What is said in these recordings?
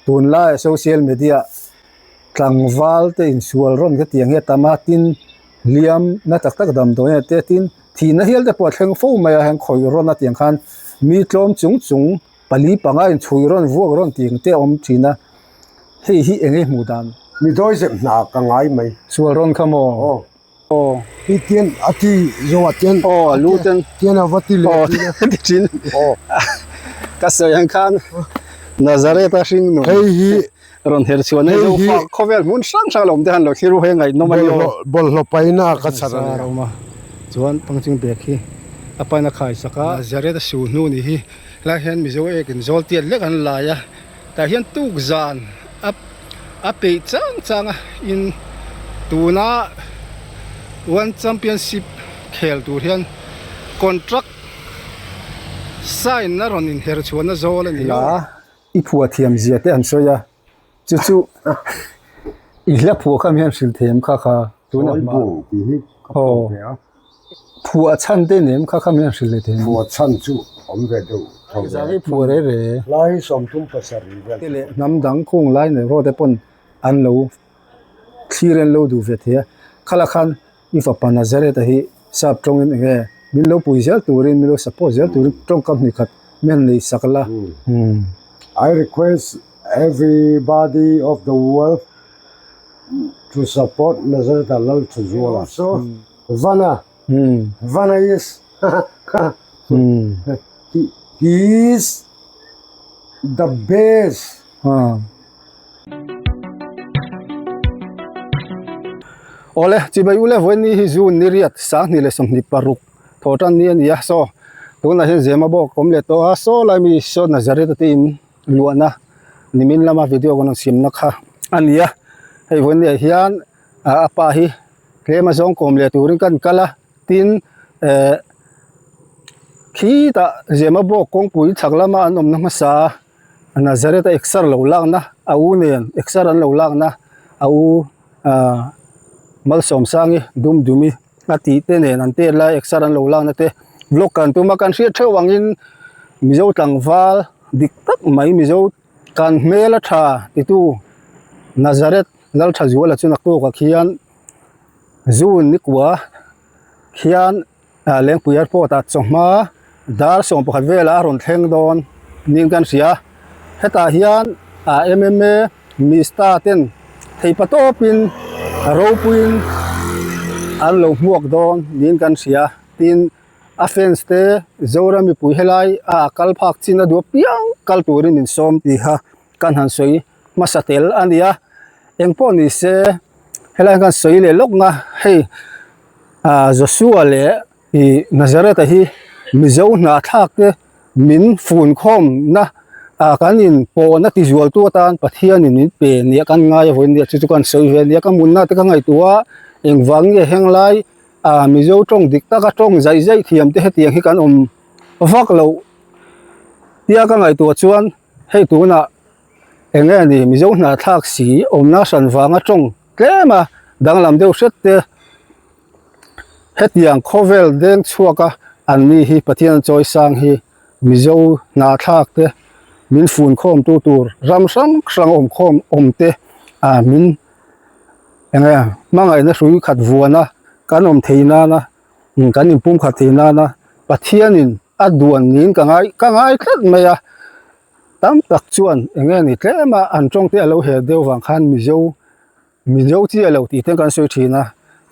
Tunlai social media tlangval te insual rawn kha tiang hi a tam a, tin hliam na tak tak damdawi a te tin thihna hial te pawh a thleng fo mai a heng khawih rawn a tiang khan mi tlawm chung chung pali panga inchhui rawn vuak rawn tih ang te a awm thin a, hei hi eng nge hmuh dan? Mi dawizep hna ka ngai mai. Sual rawn kha maw? Aw. Aw hi tian a ti zawh ah tian aw a lu ten tian a va ti leh aw ti thin aw ka sawi ang khan Nazareth a hring nun hei hi rawn her chhuah na hei hi khawvel hmun hrang hrang a lo awm te han lo thlir u hei ngaihnawm a ni aw bawlhhlawh paina ka chhan a ni a awm a chuan pangching bag hi a pain a khai sak a Nazareth a su hnu ni hi helai hian Mizo ek in zawl tiat lek an lai a. Tah hian tuk zan a a peih chang chang a in tuna one championship khel tur hian contract sign na rawn inher chhuahna zawl a ni a. I phuah thiam zia te an sawi a chu chu i hla phuah kha mi hian hrilh thei em kha kha tuna hma aw. Phuah chhan te nem kha kha min han hrilh leh thei ang. Phuah chhan chu awm ve deuh tho ve. Zan hi phuah re re. Lai hi 37 vel. Te leh hnam dang khung lai nei ho te pawn an lo thlir an lo duh ve thei a. Khala khan i fapa Nazareth a hi sap tawngin eng nge min lo pui zel turin min lo support zel turin tawngkam hnih khat min han nei sak la. I request everybody of the world to support Nazareth Lalthazuala. So Vana Vana is he is the best. Awle chibai ule vawiin hi June ni riat 2026 thaw tan ni a ni a saw tunah hian Zema bawk awm leh tawh a saw lai mi saw Nazareth a te in luahna nimin lama video kan rawn siamna kha a ni a hei vawiin ah hian a pa hi tlem a zawng kawm leh turin kan kal a tin eh khitah Zema bawk kawngpui chhak lama an awmna hmasa a Nazareth a exer lo lakna a u nen exer an lo lakna a u ah Malsawmsangi Dumdumi a tih te nen an tet lai exer an lo lakna te vlog kan tum a kan hriat theuh angin Mizo tlangval dik tak mai Mizo kan hmel a tha titu Nazareth Lalthazuala chu naktukah khian June nikua khian ah Lengpui airport ah chawhma dar 11 velah a rawn thleng dawn niin kan hria hetah hian ah M_M_A mista ten theipa tawpin ropuiin an lo hmuak dawn niin kan hria tin a fans te Zoram mipui helai a kal phak chin a duh apiang kal turin min sawm tih kha kan han sawi hmasa tel a ni a engpawh ni se helai hian kan sawi leh lawk nga hei ah Joshua leh ih Nazareth a hi Mizo hnahthlak te min fun khawm na ah kan in pawhna ti zual tu atan Pathian in min pe nia kan ngai a vawiin nia chu chu kan sawi ve a nia ka munna te ka ngaihtuah a engvang nge henglai ah Mizo tawng dik taka tawng zaih zaih thiam te hetiang hi kan awm vak loh tia ka ngaihtuah chuan hei tunah eng nge ni Mizo hnahthlak si awmna hran vanga tawng tlem a danglam deuh hret te hetiang khawvel deng chhuak a an ni hi Pathian chawi sang hi Mizo hnahthlak te min fun khawm tu tur ram hrang hrang awm khawm awm te ah min eng nge hmangaihna hrui khat vuana kan awm thei nana kan inpum khat thei nana Pathianin a duan niin ka ngai ka ngai tlat mai a. Tam tak chuan eng nge ni tlem a an tawng te a lo her deuh vang khan Mizo Mizo chi a lo tih te kan sawi thin a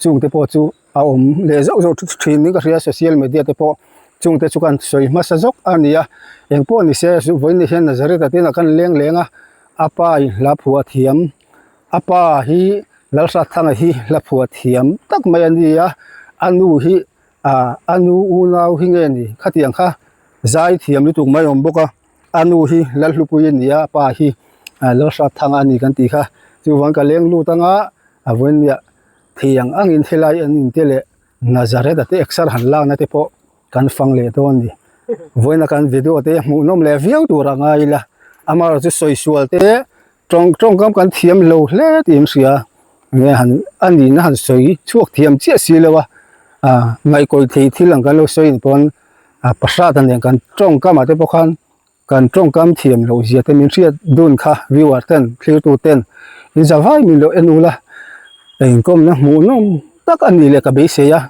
chung te pawh chu a awm leh zauh zauh thin niin ka hria social media te pawh chung te chu kan sawi hmasa zawk a ni a eng pawh ni se vawiin ni hian Nazareth ah te inah kan leng leng a a pa in hla phuah thiam a pa hi Lalhratthanga hi hla phuah thiam tak mai a ni a a nu hi ah a nu unau hi nge ni khatiang kha zai thiam lutuk mai a awm bawk a a nu hi Lalhlupui a ni a a pa hi ah Lalhratthanga a ni kan tih kha chuvang ka leng lut anga a vawiin thei ang angin helai an in te leh Nazareth a te exer han lakna te pawh kan fang leh dawn a ni vawiin a kan video te hmuhnawm leh viau tur a ngai ila amaherawhchu chu sawi sual te tawng tawngkam kan thiam lo hle tih an hria nge han a nihna han sawi chhuak thiam chiah si lo a ah ngaihkawih thei thil ang kan lo sawi ni pawn ah pasat a nen kan tawngkamah te pawh khan. Kan tawngkam thiam loh zia te min hriat dun kha viewer ten thlirtu ten in za vai min lo en ula inkawmna hmuhnawm tak a nih leh ka beisei a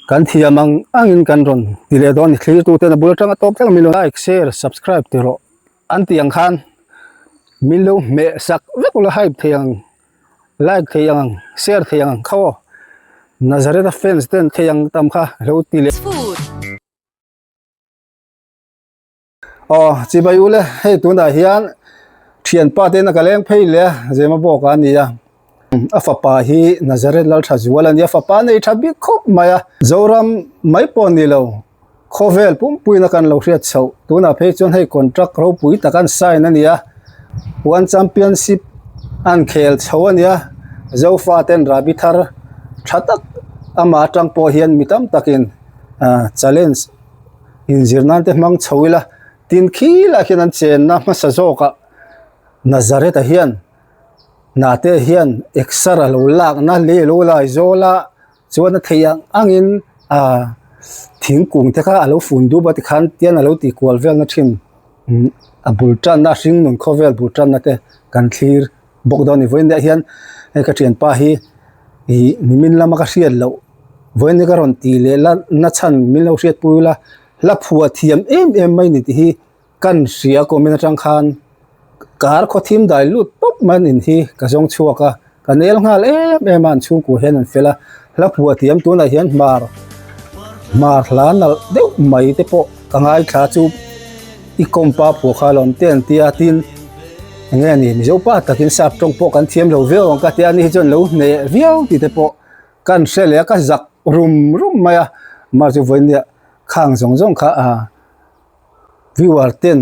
kan thiam ang angin kan rawn ti leh dawn a ni thlirtu ten a bul atanga tawp thleng min lo like share subscribe ti rawh an tih ang khan min lo hmeh sak vek ula hype thei ang like thei ang share thei ang kha aw Nazareth a fans ten thei ang tam kha lo ti leh. Aw chibai ule hei tunah hian thianpa te in a ka leng phei leh a Zema bawk a ni a a fapa hi Nazareth Laltha Zual a ni a fapa nei tha bik khawp mai a Zoram mai pawh ni lo khawvel pumpuiin a kan lo hriat chhoh tunah phei chuan hei contract ropui tak an sign a ni a one championship an khel chho a ni a Zofa ten rahbi thar tha tak amah atang pawh hian mi tam takin ah challenge inzir nan te hmang chho ila tin khilah khian an chenna hmasa zawkah Nazareth ah hian hnate hian exer a lo lakna lei a lo lai zawl a chuan a theih ang angin ah thingkung te kha a lo fun dup a tikhan tian a lo tih kual velna thin a bul tanna hringnun khawvel bul tanna te kan thlir bawk dawn a ni vawiin ah hian hei ka thianpa hi ih nimin lama ka hriat loh vawiin ka rawn tih leh la na chhan min lo hriat pui ula hla phuah thiam em em mai ni tih hi kan hria comment atang khan kar khaw thim dai lut tawp mai an in hi ka zawng chhuak a ka nel nghal em em a an chhungkua hian an fel a hla phuah thiam tunah hian hmar hmar hla nalh deuh mai te pawh ka ngaithla chu i kawmpa phuah kha lawm te an tia tin eng nge ni mizo pa takin sap tawng pawh kan thiam lo viau ang ka tia ani hi chuan lo hneh viau tih te pawh kan hre leh a ka zak rum rum mai a mahse chu vawiin khang zawng zawng kha ah viewer ten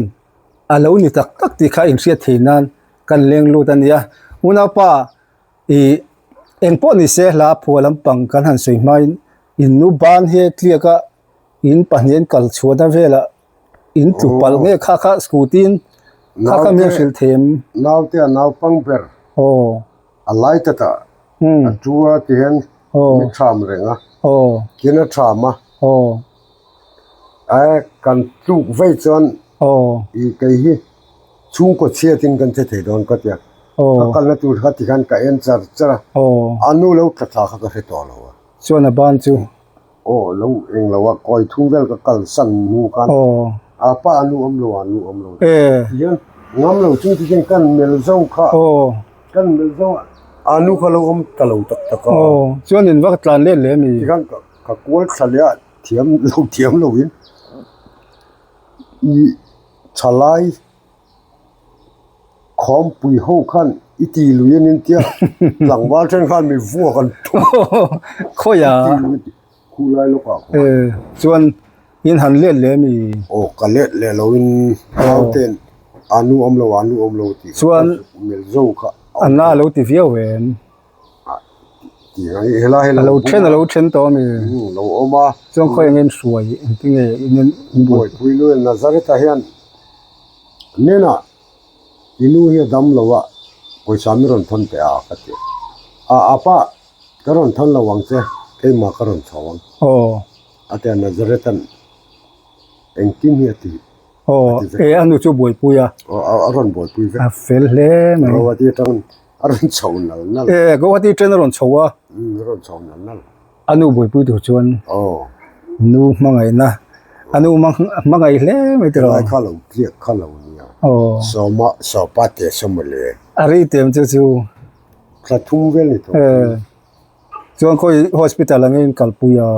a lo ni tak tak tih kha inhriat theih nan kan leng lut a nia unaupa ih eng pawh ni se hla phuah lampang kan han sawi hmain in nu ban hi tliak a in pahnih an kal chhuahna velah in tlu palh nge kha kha scooty in kha kha mi a hrilh thei em? Naute a naupang ber a lai takah a tu a ti hian mi tham reng a tin a tham a eh kan tluk vei chuan ih kei hi chhungkaw chhiatin kan che thei dawn ka tia ka kalna tur kha tikhan ka en char char a a nu lo tla thla kha ka hre tawh lo a. Chuan a ban chu. Aw lo eng lo a kawi thum vel ka kal san hnu khan a pa a nu awm lo a nu awm lo tihian ngam lo chung ti hian kan mel zo kha kan mel zo a a nu kha lo awm ta lo tak tak a. Aw chuan in va tlan let leh ami? Tikhan ka kual thla leh a thiam lo thiam lo in i thalai Khawmpui ho khan i ti lui a nin tia tlangval then khan mi vuak an tum Khawiah khu lai lawk ah khuan eh chuan in han let leh ami aw ka let leh lo in nau ten a nu awm lo a nu awm lo tih chuan mel zo kha a na lo ti viau em. A lo then a lo then tawh a mi. Lo awm a. Chuan khawi engin hruai engtinge in in buaipui lu in Nazareth ah hian hnenah i nu hi a dam lo a pawisa mi rawn thawn teh a ka ti a a pa ka rawn thawn lo ang che keimah ka rawn chho ang a ti a Nazareth an engtin hi a ti. Aw e a nu chu buaipui a. Aw a rawn buaipui vek. A fel hle mai. Guwahati atang a rawn chho nal nal. E Guwahati train a rawn chho a. Umm a rawn chho nal nal. A nu buaipui tur chuan. Aw. Nu hmangaihna a nu hmangaih hle mai tiraw. Helai kha lo tliak kha lo nia. Aw. Sawma sawpa teh saw mawle. A rei tem chu chu. Thla thum vel ni tawh. E chuan khawi hospital angin kalpui a.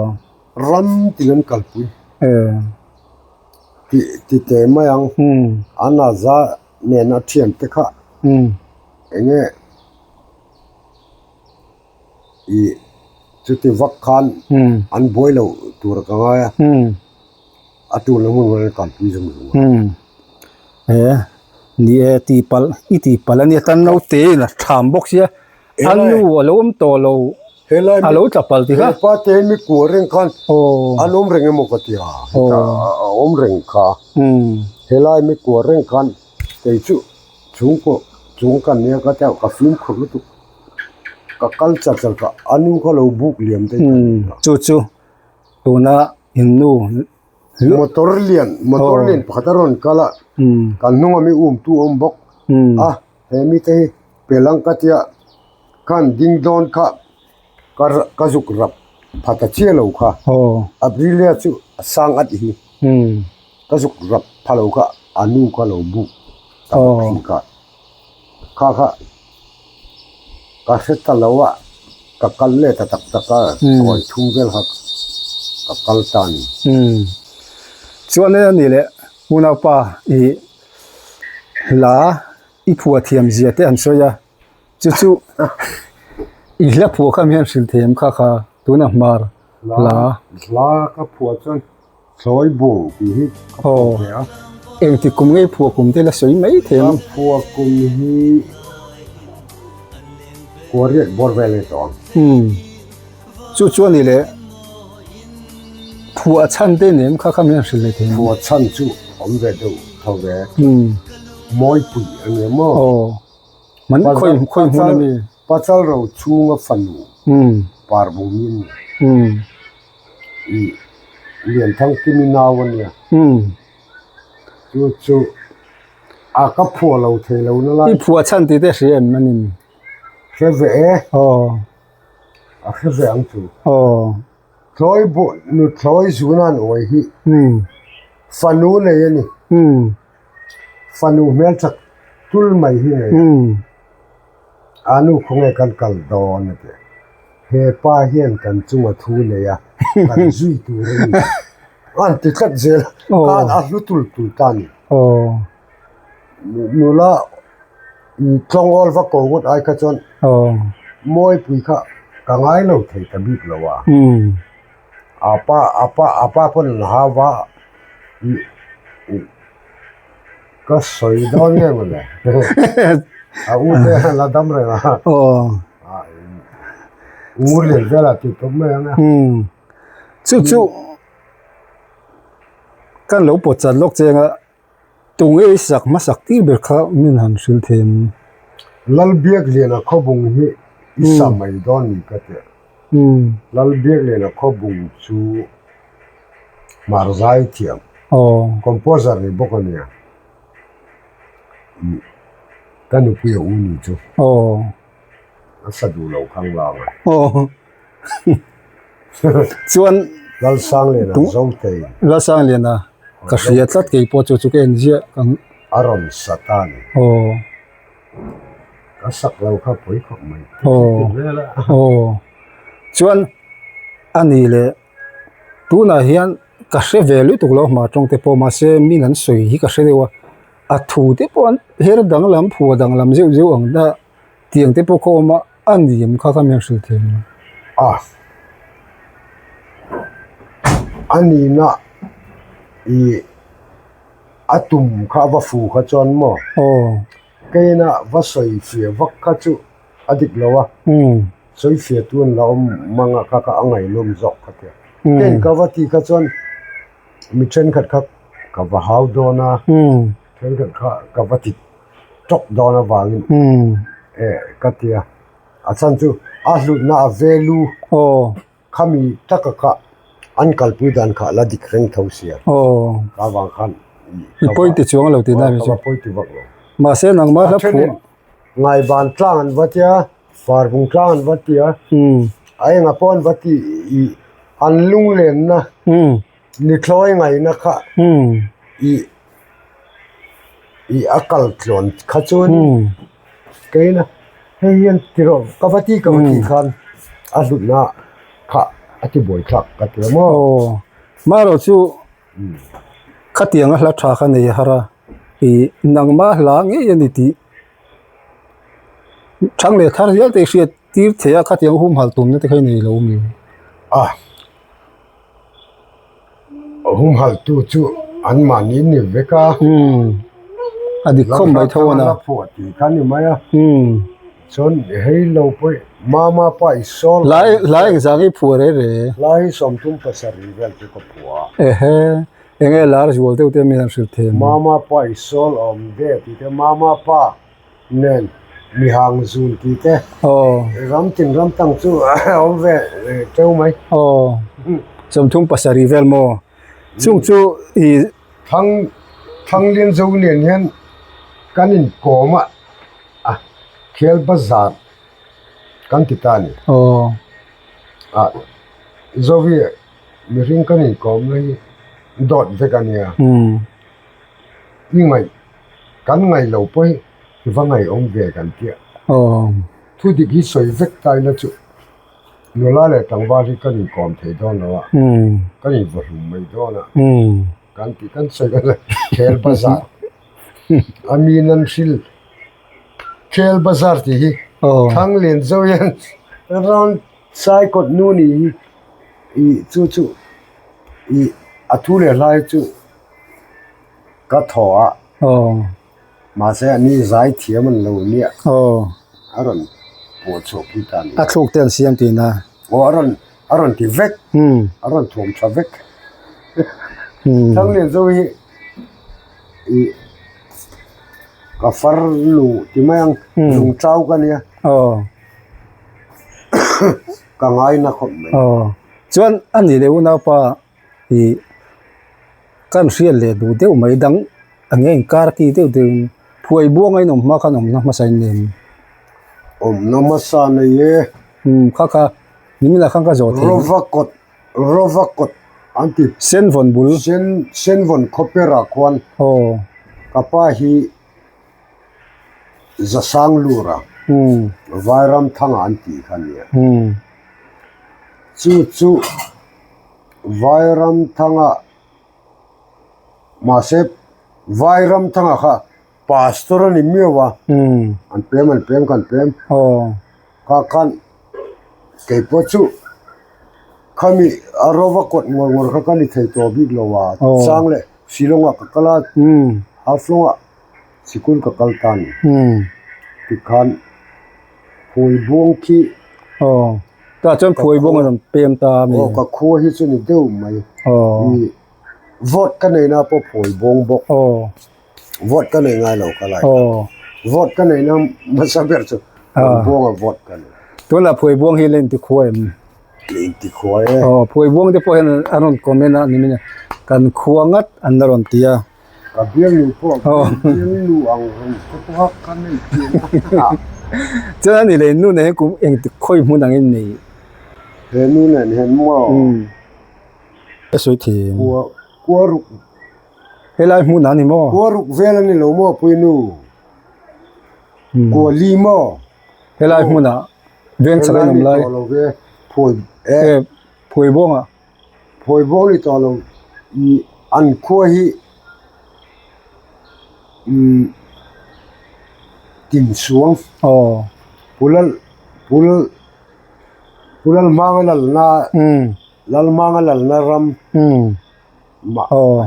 Ram tin an kalpui. E. Tih ti teh mai ang. An a za nen a thian te kha eng nge ih chuti vak khan an buai loh tur ka ngai a, a tuna hmun hmun an kalpui zawng zawng a. He ni e tihpalh i tihpalh a nia tan naute in a tham bawk sia a nu a lo awm tawh lo. Helai a lo tla pal ti kha. Hepa te hi mi kuah reng khan an awm reng emaw ka ti a, hetah a awm reng kha. Helai mi kuah reng khan kei chu chhungkaw chung ka nia ka tia ka fimkhur lutuk ka kal char char ka a nu kha lo buk liam daih Chu chu tuna in nu. Motor lian motor lian pakhat a rawn kal a kan hnung ami um tu a awm bawk a he mite hi pelang ka tia khan ding dawn kha ka ka zuk rap pha ta chiah lo kha Aprilia chu a sang at hi ka zuk rap pha lo kha a nu ka lo buk ta bawk thin kha kha kha ka hre ta lo a ka kal leh ta tak tak a sawi thum vel kha ka kal ta a ni. Chuan a ni leh unaupa i hla i phuah thiam zia te an sawi a chu chu i hla phuah kha mi hian hrilh thei em kha kha tuna hmar hla. Hla ka phuah chuan Thlawi bung tih hi ka phuah ve a. Engti kum nge phuah kum te la sawi mai thei ang. Ka phuah kum hi kua riat bawr vel a ni tawh ang. Umm. Chu chu a ni le. Phuah chhan te nen kha kha min han hrilh leh thei ang. Phuah chhan chu awm ve deuh tho ve. Umm. Mawipui a ni maw? Aw. Man khawi khawi hmun a mi? Pachal ro chhunga fanu. Umm. Parbung hi a ni. Umm. I Lianthang Kimi nau a nia. Umm. Chu chu a ka phuah lo thei lo na lai. I phuah chhan tih te hria em anin? Hre ve e. Aw. A hre ve ang chu. Aw. Thlawi bu nuthlawi zun an uai hi. Umm. Fanu nei a ni. Umm. Fanu hmeltha tul mai hi nei a. Umm. A nu khawnge kan kal dawn a ti. He pa hian kan chunga thu nei a, kan zui tur a ni. A han ti tlat zel a, khan a hlu tul tul ta a ni. Nula tlawngawl va ko ngawt ai kha chuan Mawipui kha ka ngai lo thei ta bik lo a. A pa a pa a pa pawn an hau va. Ka sawi dawn nge mawle a u te hian la dam reng a ngur lian vel ah tih tawp mai ang a. Chu chu kan lo pawt chat lawk cheng a tunge i sak hmasak tir ber kha min han hrilh thei ang. Lalbiakliana khawbung hi i sa mai dawn ni ka ti. Lalbiakliana khawbung chu Hmar zai thiam composer ni bawk a nia. Ka nupui a u ni chu. A sa duh lo khang lang a. Chuan Lalsangliana Zotei. Lalsangliana ka hria tlat kei pawh chu chu ka en ziah ang. A rawn sa ta a ni. Ka sak lo kha pawi khawp mai. Chuan a ni leh. Tunah hian ka hre ve lutuk lo hma tawng te pawh mahse min an sawi hi ka hre deuh a a thu te pawh an her danglam phuah danglam zeuh zeuh ang a tiang te pawh kha awm a a ni em kha kha mi an hrilh thei ang a a nihna ih a tum kha a va fu kha chuan maw aw keina va sawi fiah vak kha chu a dik lo a. Sawifiah tu an la awm mang a kha kha a ngaihnawm zawk ka ti a. Heng ka va tih kha chuan mi thenkhat kha ka va hau dawn a, thenkhat kha ka va ti tawk dawn avangin eh ka ti a. A chhan chu a hlutna a value khami taka kha an kalpui dan kha la dik reng tho sia. Ka vang khan I pawi ti chuang lo tihna ka va pawi ti vak lo. Mahse nangmah hla phuah. Ngaiban tlang an va tia. Farbung tlang an va ti a, a enga pawh an va ti i an lunglenna nithlawi ngaihna kha i i a kal tluan kha chuan keina hei hian ti rawh ka va ti ka va ti khan a hlutna kha a ti buai thlak ka ti a maw. Aw marawh chu khatiang a hla tha kha nei har a i nangmah hla ngei a ni tih. Thang leh thar hial te hriat tir thei a khatiang humhalh tumna te kha i nei lo mi? A humhalh tu chu an mahni ni vek a. Umm a dik khawp mai tho a na. La phuah tih kha ni mai a. Umm Chuan hei lo pawh mama pa i sawl. Lai lai engzah nge i phuah reh reh? Lai hi 37 vel chu ka phuah a. Ehe Enge lar zual deuh te min han hrilh thei ang. Mama pa i sawl awm ve tih te, mama pa nen mi hang zun tih te, ram tin ram tang chu a awm ve teuh mai. Aw, 37 vel maw? Chung chu i. Thang Thanglian zo nen hian kan inkawm a, a khel bazar kan ti ta a ni. Aw. A Zovi mihring kan inkawmna hi dawt vek a nia. I ngaih kan ngaih lo pawh hi i va ngaihawm ve kan tia. Aw. Thu dik hi sawi vek ta ila chu nula leh tlangval hi kan inkawm thei dawn lo a, kan invahlum mai dawn a. Kan tih kan sawi kan khel bazar a mi nan hril khel bazar tih hi thlang lian zo hian ram sai kawt nu ni hi ih chu chu ih a thu leh hlai chu ka thaw a mahse a ni zai thiam an lo nia a rawn puah chhuah pui ta a ni a thluk te an siam tihna aw a rawn a rawn ti vek a rawn thuam tha vek Thanglian zo hi ih ka far nu ti mai ang lung chau ka nia ka ngai na khawp mai chuan a ni leh unaupa ih kan hriat leh duh deuh mai dang Eng nge inkar ki deuh deuh in phuai buang a inawm hma khan awmna hmasa in nei em? Awmna hmasa nei e. Umm kha kha min lah khan ka zawh thei. Rova kawt Rova kawt an ti. Senvawn bul. Sen Senvawn khawperah khuan. Aw. Ka pa hi Zasanglura. Umm. Vairamthanga an tih kha nia. Umm. Chu chu Vairamthanga. Mahse, Vairamthanga kha pastor a ni miau a, an pem an pem kan pem. Kha khan kei pawh chu khami a rova kawt ngawr ngawr kha ka ni thei tawh bik lo a, chang leh Shillong ah ka kal a, Haflong ah sikul ka kal ta a ni. Tikhan Phuaibuang khi. Aw, tah chuan Phuaibuang a rawn pem ta a mi. Aw, ka khua hi chu ni deuh mai. Aw. I vote ka neihna pawh Phuaibuang bawk. Aw. Vote ka nei ngai lo ka lai. Aw. Vote ka neihna hmasa ber chu Phuaibuang a vote ka nei. Tunah Phuaibuang hi la intikhua em? La intikhua e. Aw, Phuaibuang te pawh hian an rawn comment a ni mai a, kan khua ngat an la rawn ti a. Ka bialnu pawh bialnu ang reng te pawha ka nei thin a. Chuan ani leh nu nen hian kum engtik khawi hmun angin nei? He nu nen hian maw? Ka sawi thin. Kua kua ruk. Helai hmun a ni maw? Kua ruk vel a ni lo maw Puinu? Kua li maw? Helai hmunah veng chak in awm lai. Helai ni tawh lo ve phuai e. Phuai buangah. Phawi bawk ni tawh lo ih an khua hi umm tinsuang aw pulal pul pulal hmanga lalna umm lal hmanga lalna ram umm mah aw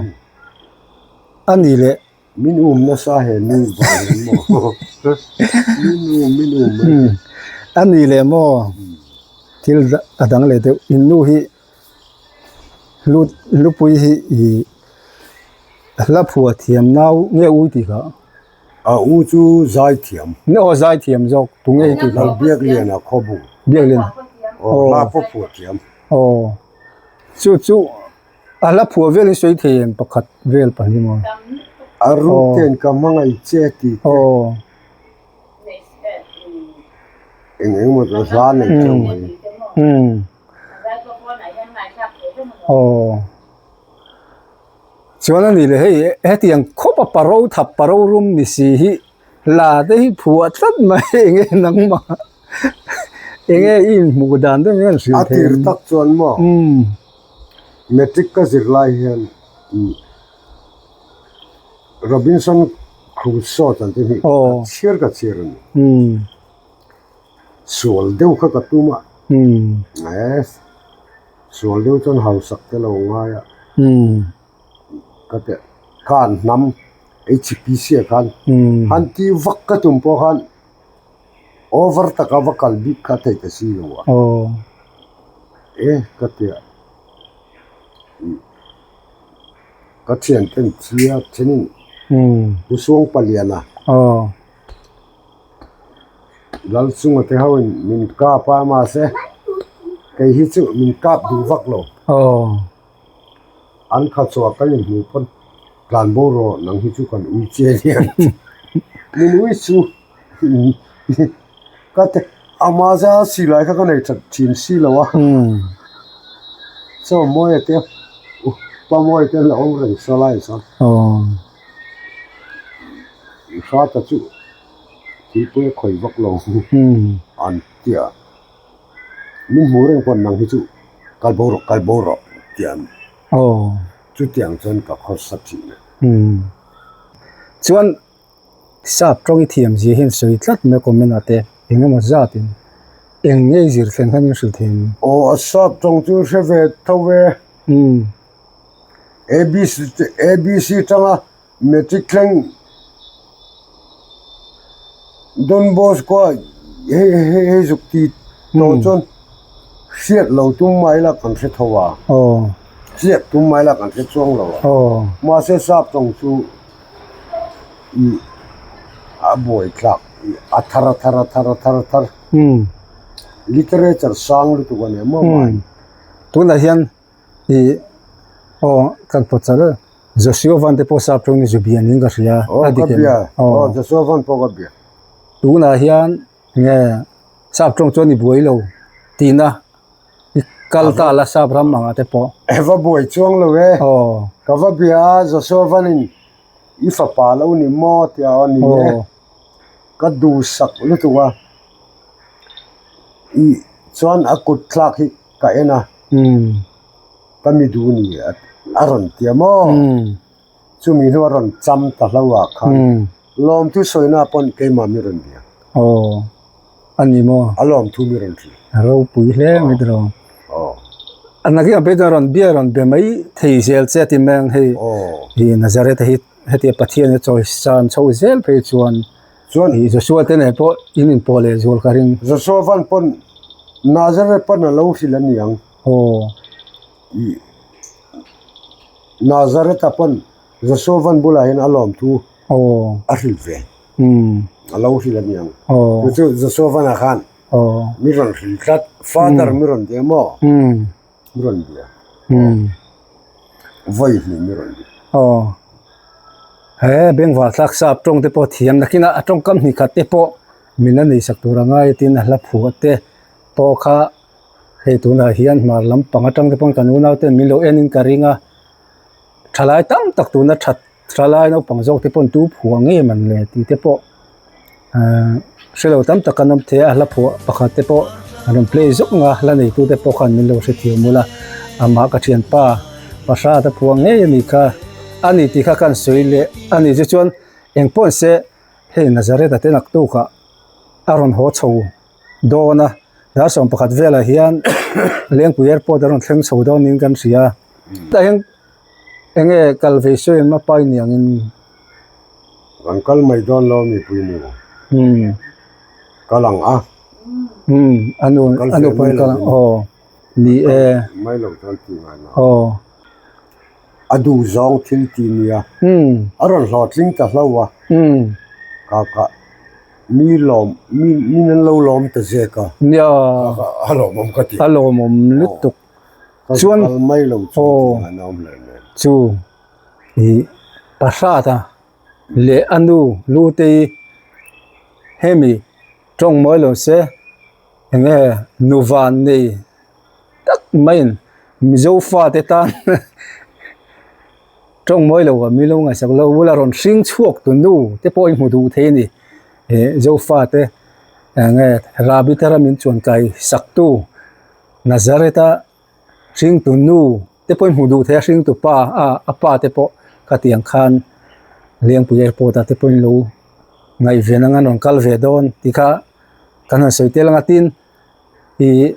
a ni leh Min um nasa he nu vang in maw min um min um mai. A ni leh maw thil a dang leh deuh in nu hi lupui hi i hla phuah thiam nau nge ui tih kha. A u chu zai thiam. Nge aw zai thiam zawk tu nge tih kha. Biakliana khawbu. Biakliana. Aw hla pawh phuah thiam. Aw chu chu. A hla phuah vel hi sawi thei em pakhat vel pahnih maw? A ruk ten ka hmangaih che tih te. Aw. Eng eng maw chu hla nei teuh mai. Umm. Aw. Chuan a ni leh hei hetiang khawp a paro thap paro rum ni si hi hla te hi phuah tlat mai eng nge nangmah eng nge i inhmuh dan deuh hian hrilh thei. A tir tak chuan maw? Umm. Matric ka zir lai hian Robinson Crusoe chan te hi ka chhiar ka chhiar a ni. Sual deuh kha ka tum a, sual deuh chuan hausak te lo ngai a, ka teh khan hnam HPC ah khan han ti vak ka tum pawh khan Over taka va kal bik kha thei ta si lo a. E ka tia ka thian ten thia thenin Pu Suang Paliana Lalchunga te ho in min kap a mahse kei hi chu min kap duh vak lo. An kha chhuah kan inhmuh pawn tlan bo rawh nang hi chu kan ui che nia min ui chu ka ti ama za silai kha ka nei that thin si lo a chaw mawi te pa mawi te an lo awm reng sa lai chuan hrata chu thilpui a khawi vak lo an tia. Min hmuh reng pawn nang hi chu kal bo rawh kal bo rawh tih an chutiang chuan ka khawsa thin a. Chuan sap tawng i thiam zia hian sawi tlat mai comment ah te eng emaw zat in eng nge i zir thleng khan in hrilh thei ang. Aw a sap tawng chu hre ve tho e. ABC ABC tanga Matric thleng Don Bosco ah hei hei hei zuk ti tawh chuan hriat lo tum mai la kan hre tho a, hriat tum mai la kan hre chuang lo a, mahse sap tawng chu ih a buai thlak a thar a thar a thar a thar a thar literature sang lutuk a nia maw mahni. Tunah hian Ih aw kan pawt chal Joshua van te pawh sap tawng in zu bia niin ka hria a dik em aw Joshua van pawh ka bia tunah hian nge sap tawng chuan i buai lo tihna i kal ta la sap ram ang ah te pawh e va buai chuang lo e aw ka va bia a Joshua van in i fapa lo ni maw tia a ni e ka duhsak lutuk a ih chuan a kut thlak hi ka en a. Ka mi duh ni a rawn ti a maw? Chumi hnu a rawn cham ta hlo ah khan lawmthu sawina pawn keimah mi rawn bia. Aw, a ni maw? A lawmthu mi rawn hrilh. A ropui hle mai tiraw? Aw. A nakin ang pek chuan rawn bia rawn be mai thei zel che a ti mai ang hei. Aw. Hi Nazareth hi hetia Pathian a chawi san chho zel phei chuan Chuan ih Joshua te nen pawh in inpawh leh zual ka ring. Joshua van pawn Nazareth pawn a lo hrilh a ni ang. Aw. Ih Nazareth-a pawn Joshua van bulah hian a lawmthu Aw. a hrilh ve. Umm. A lo hrilh a ni ang. Aw. Chu chu Joshua van-ah khan Aw. mi rawn hrilh tlat. Father mi rawn ti a maw? Umm. Mi rawn bia. Umm. Vawi hnih mi rawn bia. Aw. He Bengvar thlak sap tawng te pawh thiam nakin a a tawngkam hnih khat te pawh min la nei sak tur a ngai tin a hla phuah te pawh kha hei tunah hian hmar lampang atang te pawn kan unau ten min lo en in ka ring a thalai tam tak tuna that thalai naupang zawk te pawn tu phuah ngei man le tih te pawh ahh hrelo tam tak an awm thei a a hla phuah pakhat te pawh an rawn play zawk ang a hla neitu te pawh khan min lo hrethiam ula amah ka thianpa pahra te phuah ngei a nih kha a ni tih kha ka han sawi leh a ni chu chuan engpawh se hei Nazareth a te naktuk ah a rawn haw chho dawn a dar 11 velah hian Lengpui airport a rawn thleng chho dawn niin kan hria tah hian eng nge kal ve sawi an mapa i nih angin. Kan kal mai dawn lo mipui nu. Umm. Kal ang a. Umm a nu a nu pawn kal ang aw ni e. Mai lo chuan ti ngai lo. Aw. A duh zawng thil ti nia. Umm. A rawn hlawhtling ta hlo a. Umm. Ka ka mi lawm mi min an lo lawm ta zek a. Nia. Ka ka a lawmawm ka ti. A lawmawm lutuk. Chuan kal mai lo chuan ti ngai na awm hle hle. Chu. Ih Pahrata leh a nu Lutei hemi tawng mawi lo se eng nge nu van nei tak maiin Mizo fate tan tawng mawi lo a mi lo ngaihsak lo bula rawn hring chhuak tu nu te pawh i hmu duh thei a ni ih Zofate eng nge Rabi thara min chuan kai sak tu Nazareth-a Hringtu nu te pawhin hmuh duh thei a, hringtu pa a a pa te pawh khatiang khan Lengpui airport ah te pawhin lo ngaihven anga an rawn kal ve dawn tih kha kan han sawi tel anga tin ih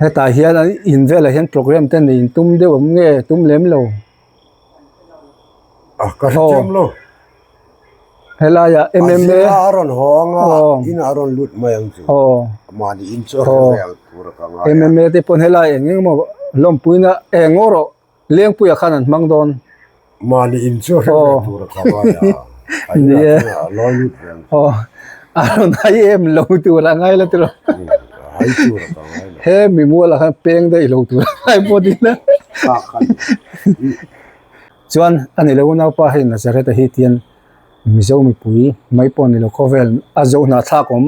hetah hian in velah hian program te nei in tum deuh ang nge tum lem lo. A ka hrethiam lo. Helaiah MMA a rawn haw anga inah a rawn lut mai ang chu. Mahni in chu a hre ve ang tur a ka ngai a. MMA te pawn helai eng eng emaw lawmpuina eng ngaw rawh Lengpuia khan an hmang dawn. Mahni in chu a hre ve tur a ka ngai a. A inah chuan a lawi lut ve ang chu. A rawn hai em lo tur a ngai la tiraw. Mai tur a ka ngai lo. He mi mualah khan peng daih lo tur a ngai pawh ding a. Kha khan. Chuan a ni lo unaupa hei Nazareth-a hi tian Mizo mipui mai pawh ni lo khawvel a zo hnahthlak awm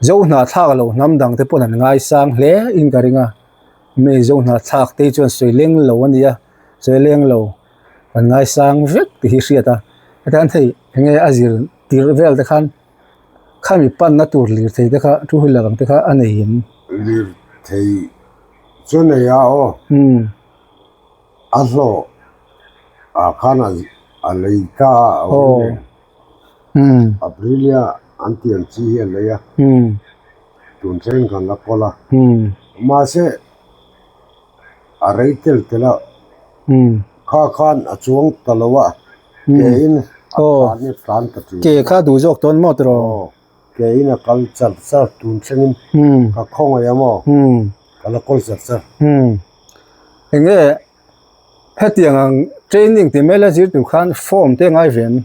zo hnahthlak lo hnam dang te pawn an ngaisang hle in ka ring a mi zo hnahthlak te hi chuan sawi leng lo a nia sawi leng lo an ngaisang vek tih hi hriat a hetiang hei enge a zir tirh vel te khan khami panna tur lirthei te kha two wheeler ang te kha a nei em? Lirthei chu nei a aw. A hlawh ah khan a lei ta a a awm nen. Aprilia an tih ang chi hi a lei a. Tun thleng kan la kawl a. Mahse a rei tel tel a. Kha khan a chuang ta lo a. Ke in a tlan in a tlan ta thin. Ke kha duh zawk tawn maw tiraw? Ke in a kal char char tun thlengin ka khawngaih a maw? Ka la kawl char char. Enge hetiang ang training ti mai la zir tur khan form te ngai ve em?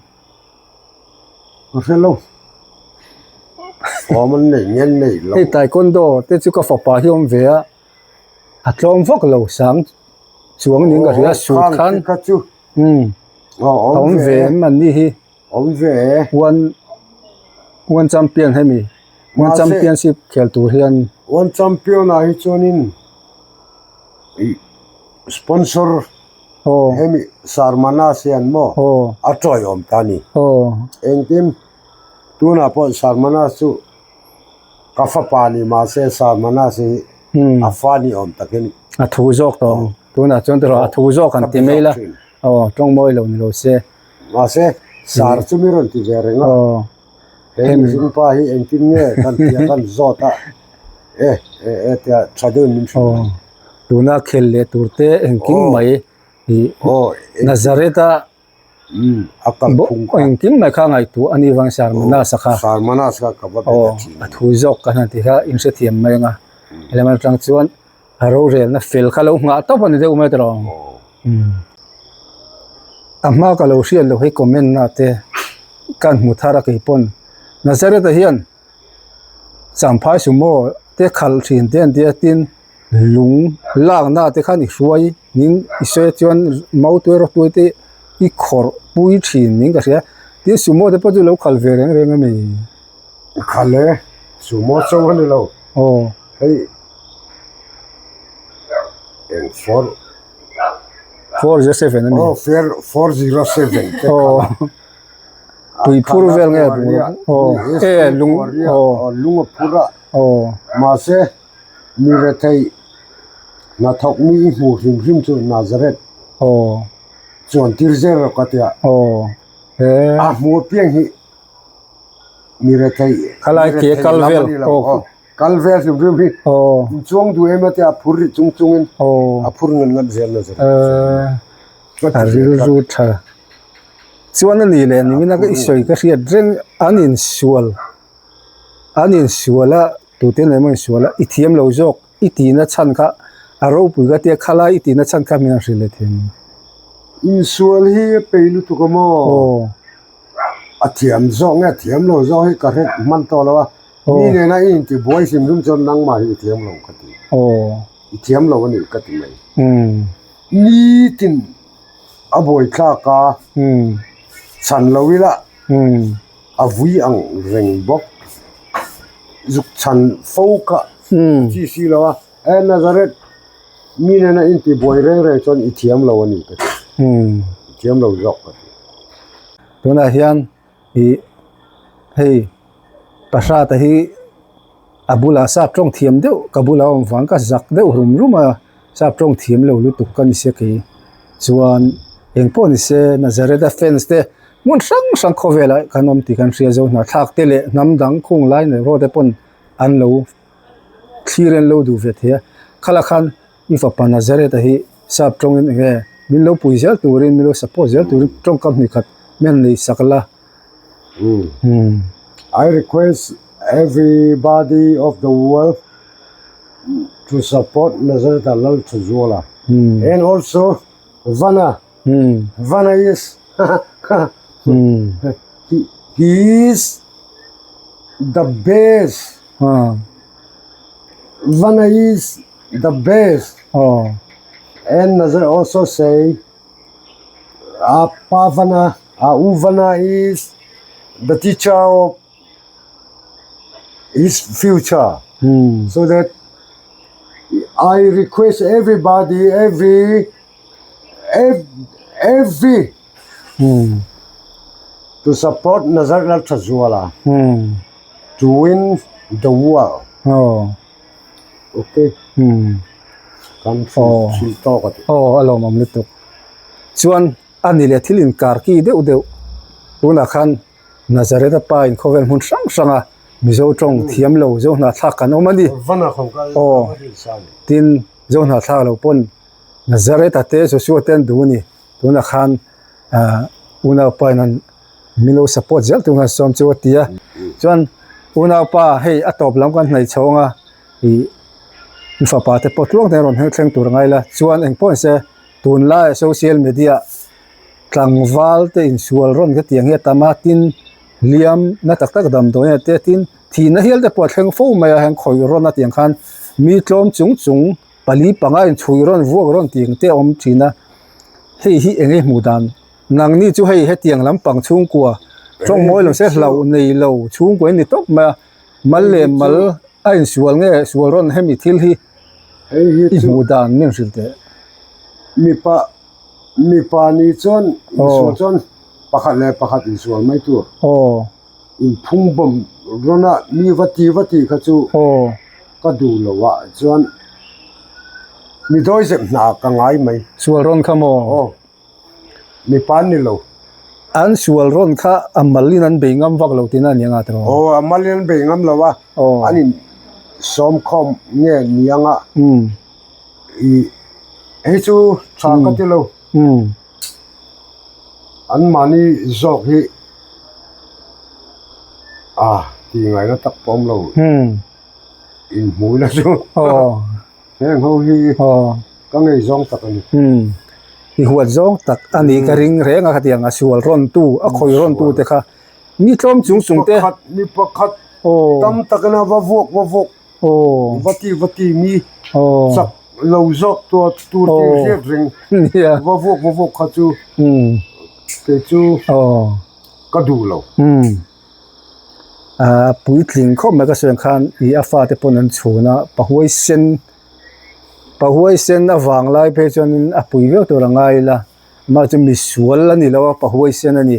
Ka hre lo. Form an nei nge nei lo. Hei taekwondo te chu ka fapa hi awm ve a, a tlawm vak lo sang chuang ning ka hria sut khan. Kha chu a awm ve em an ni hi. Awm ve e. One One Champion hemi One Championship khel tur hian. One Champion ah hi chuanin ih sponsor hemi Sarmanas hian maw a tawiawm ta a ni. Engtin tunah pawh Sarmanas chu ka fapa ni mahse Sarmanas hi a fa ni awm takin. A thu zawk tawh ang. Tunah chuan erawh a thu zawk han ti mai la. Aw tawngmawi lo ni lo se. Mahse, sar chu mi rawn ti ve reng a, he mihring pa hi engtin nge kan tia kan zawt a, e e e tia tha deuhin min hrilh mai. Tuna khel leh tur te engkim mai i Nazareth-a a kalphung kha engkim mai kha ngaihtuah a nih vang Sarmanas-a kha. Sarmanas kha ka va be ta thin. A thu zawk kan han tih kha inhrethiam mai ang a, helam atang chuan A rorelna fel kha lo nghah tawp a ni deuh mai tawh. A hma ka lo hriat loh hi comment na te kan hmu thar a kei pawn. Nazareth ah hian Champhai sumo te khalh thin te an tia tin lung lakna te khan i hruai ning i sawi chuan mautuai rawtuai te i khawrh pui thin ning ka hria tin sumo te pawh chu lo khalh ve reng reng a ni. Khalh e sumo chauh a ni lo. Aw. Hei eng four 407 a ni. Oh, 407 te oh. Tui phur vel nge oh e lung oh lung a phur a oh mahse mi rethei hnathawk mi i hmuh hrim hrim chu Nazareth oh chuan tir zel rawh ka tia oh he a hmu apiang hi mi rethei khalai ke kal vel oh Kal vel hrim hrim hi in chuang duh em a tia a phur rih chung chungin a phur ngan ngat zel na zel. A rilru tha. Chuan a ni leh nimin a ka i sawi ka hriat reng an insual an insual a tute nen emaw insual a i thiam lo zawk i tihna chhan kha a ropui ka tia khalai i tihna chhan kha min han hrilh leh thei ang. Insual hi a pei lutuk a maw? A thiam zawk nge a thiam lo zawk hi ka hre hman tawh lo a. Mi nena i intibuai hrim hrim chuan nangmah hi i thiam lo ka ti. I thiam lo a ni ka ti mai. Nitin a buaithlak a, chhan lo ila a vui ang reng bawk. Zuk chhan fo kha chi si lo a, e Nazareth mi nena i intibuai reng reng chuan i thiam lo a ni ka ti. I thiam lo zawk ka ti. Tunah hian Ih hei Pahrata hi a bulah sap tawng thiam deuh ka bulah a awm vang ka zak deuh rum rum a sap tawng thiam lo lutuk ka ni sia kei chuan eng pawh ni se Nazareth a fans te hmun hrang hrang khawvelah kan awm tih kan hria zo hnahthlak te leh hnam dang khung lai nei rawh te pawn an lo thlir an lo duh ve thei a khalah khan i fapa Nazareth a hi sap tawngin eng nge min lo pui zel turin min lo support zel turin tawngkam hnih khat men nei sak la. I request everybody of the world to support Nazareth Lalthazuala and also Vana Vana is he is the best. Vana is the best. Aw. And Nazareth also say Apa Vana, U Vana is the teacher of his future. Hmm. So that I request everybody, every, every Hmm. to support Nazareth Lalthazuala Hmm. to win the world. Aw. Okay. Hmm. Kan Aw. thil tawk a ti. Aw, a lawmawm lutuk. Chuan a ni leh thil inkar ki deuh deuh tunah khan Nazareth-a pa in khawvel hmun hrang hranga Mizo tawng thiam lo zo hnahthlak kan awm a ni. Aw, tin zo hnahthlak lo pawn Nazareth-a te Joshua te an duh a ni. Tunah khan ah unaupa in an min lo support zel tur khan sawm chu a ti a. Chuan unaupa hei a tawp lam kan hnaih chho anga ih i fapa te pawh tluang te an rawn thleng tur a ngai la. Chuan engpawh ni se tunlai social media Tlangval te insual rawn ka tiang hi a tam a, tin hliam na tak tak damdawi a te tin thihna hial te pawh a thleng fo mai a, heng khawih rawn a tiang khan mi tlawm chung chung pali panga inchhui rawn vuak rawn tih te a awm thin a, hei hi eng nge hmuh dan nangni chu hei hetiang lampang chhungkua tawng mawi lo se hlauh nei lo chhungkua in ni tawp mai a, mal leh mal a insual nge sual rawn hemi thil hi i hmuh dan min hrilh teh. Mipa Mipa nih chuan insual chuan pakhat leh pakhat insual mai tur. Inphung bawm rawn a mi va ti va tih kha chu ka duh lo ah chuan mi dawizep hna ka ngai mai. Sual rawn kha maw? Aw, mipa an ni lo. An sual rawn kha a mal in an bei ngam vak lo tihna a ni anga tiraw? Aw, a mal in an bei ngam lo a, an in sawmkhawm nge ni anga. I hei chu tha ka ti lo. An mahni zawk hi a ti ngaihna tak pawh awm lo. Inhmuhna chu heng ho hi ka ngei zawng tak a ni. I huat zawng tak a nih ka ring reng a khatiang a sual rawn tu a khawi rawn tu te kha mi tlawm chung chung te. Mi pakhat tam takin a va vuak va vuak. Aw. Va ti va ti mi Aw. chak lo zawk tua tur tih Aw. hriat reng Nia. va vuak va vuak kha chu Umm. kei chu Aw. ka duh lo. Umm. Ah puitling khawp mai ka sawi ang khan ih a fate pawn an chhun a pahuai sen pahuai sen avang lai phei chuanin a pui viau tur a ngai ila amah chu misual a ni lo a pahuai sen a ni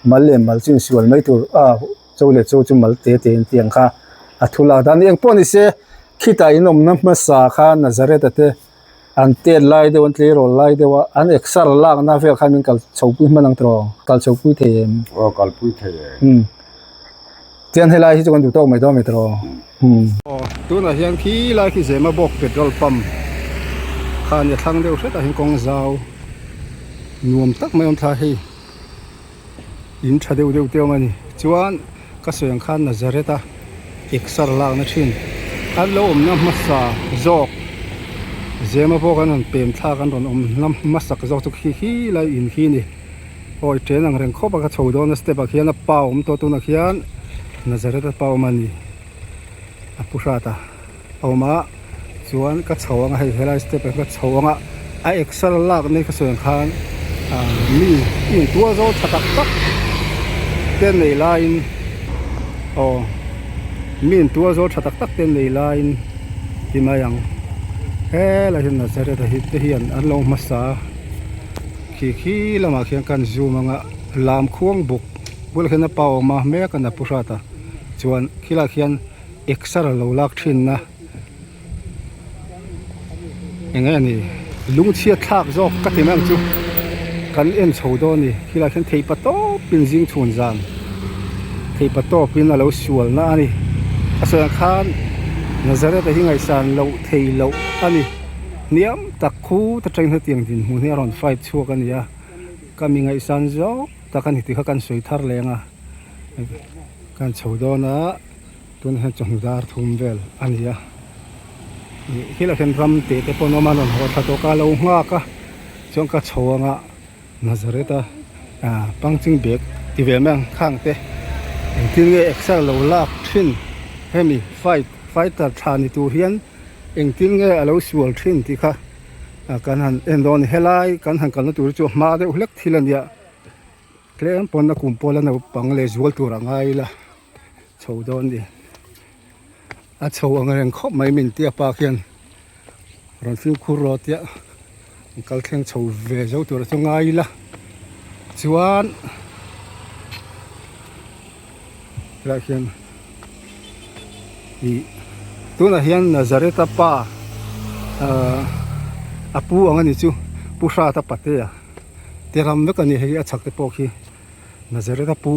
mal leh mal chu insual mai tur a. Cho leh cho chu mal te te in tiang kha a thu lak dan eng pawh ni se khitah in awmna hmasa kha Nazareth a te an tet lai deuh an tleirawl lai deuh a an exer lakna vel khan min kal chho pui hman ang tawh kal chho pui thei em? Aw kal pui thei e. Umm chuan helai hi chu kan duh tawk mai dawn mai tawh umm. Aw tunah hian khi lai khi Zema bawk petrol pump kha a ni a thlang deuh hretah hian kawng zau nuam tak mai a awm thla a hei. In tha deuh deuh te awm a ni chuan ka sawi ang khan Nazareth a exer lakna thin an lo awmna hmasa zawk Zema pawh kan rawn pem thlak an rawn awm na hmasak zawk chu khi khi lai in khi a ni awi train ang reng khawp a ka chho dawn a step ah khian a pa awm tawh tunah khian Nazareth a pa awm a ni a pu hrat a. a awm a chuan ka chho ang a hei helai step ah hian ka chho ang a a exer lak na hi ka sawi ang khan ah mi intual zawl tha tak tak te nei laiin aw mi intual zawl tha tak tak te nei laiin ti mai ang helai hian Nazareth a hi te hian an lo hmasa a khi khi lamah khian kan zoom ang a lam khuang buk bulah khian a pa awm a mek a na pu hrat a chuan khilaiah khian. Exer a lo lak thin a eng nge ni lungchhiat thlak zawk ka ti mai ang chu kan en chho dawn a ni khilaiah khian thei pa tawpin zing chhun zan thei pa tawpin a lo sual na a ni a sawi ang khan Nazareth a hi ngaihsan loh thei loh a ni hniam tak khu ta tangin hetiang dinhmun hi a rawn fight chhuak a ni a ka mi ngaihsan zawk tak a ni tih kha kan sawi thar leng a kan chho dawn a. Tunah hian chawhnu dar thum vel a ni a, ih khilaiah khian ram teh te pawh an awm a, an rawn haw thla tawk a, a lo nghak a, chuan ka chho anga Nazareth a ah punching bag ti ve mai ang khang te engtin nge exer lo lak thin hemi fight fighter tha ni tur hian. Engtin nge a lo sual thin tih kha kan han en dawn a ni. Helai kan han kalna tur chu a hma deuh hlek thil a nia. Tlem pawn a kum pawla naupang leh zual tur a ngai ila chho dawn a ni. A chho ang reng khawp mai min tia pa khian rawn fimkhur rawh tia an kal thleng chho ve zo tur chu ngai ila chuan helaiah hian ih tunah hian Nazareth-a pa ahh a pu ang a ni chu Pu Hrata Patea te ram vek a ni hei a chhak te pawh khi. Nazareth a pu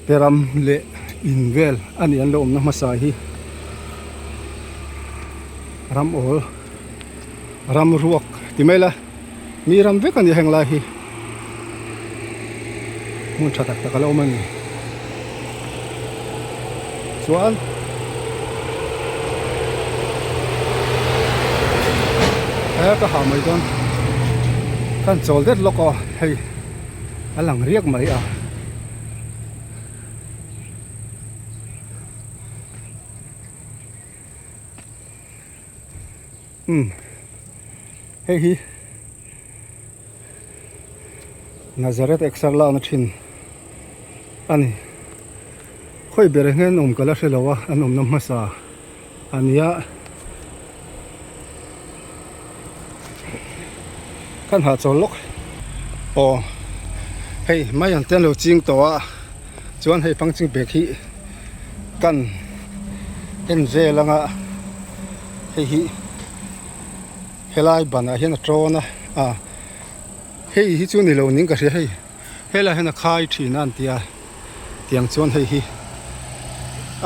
te ram leh in vel a nih an lo awmna hmasa hi ram awl ram ruak ti mai la mi ram vek a ni heng lai hi hmun tha tak tak a lo awm a ni chuan he ka ha mai dawn kan chawl det lawk aw hei a lang riak mai a. Umm hei hi Nazareth exer lakna thin a ni khawi ber hi an awm ka la hre lo a an awmna hmasa a nia kan hahchawl lawk aw hei mai ang te an lo ching tawh a chuan hei pangching bag hi kan en vel anga hei hi helai banah hian a tawn a ah hei hi chu ni lo niin ka hria hei helaiah hian a khai thin a an ti a tiang chuan hei hi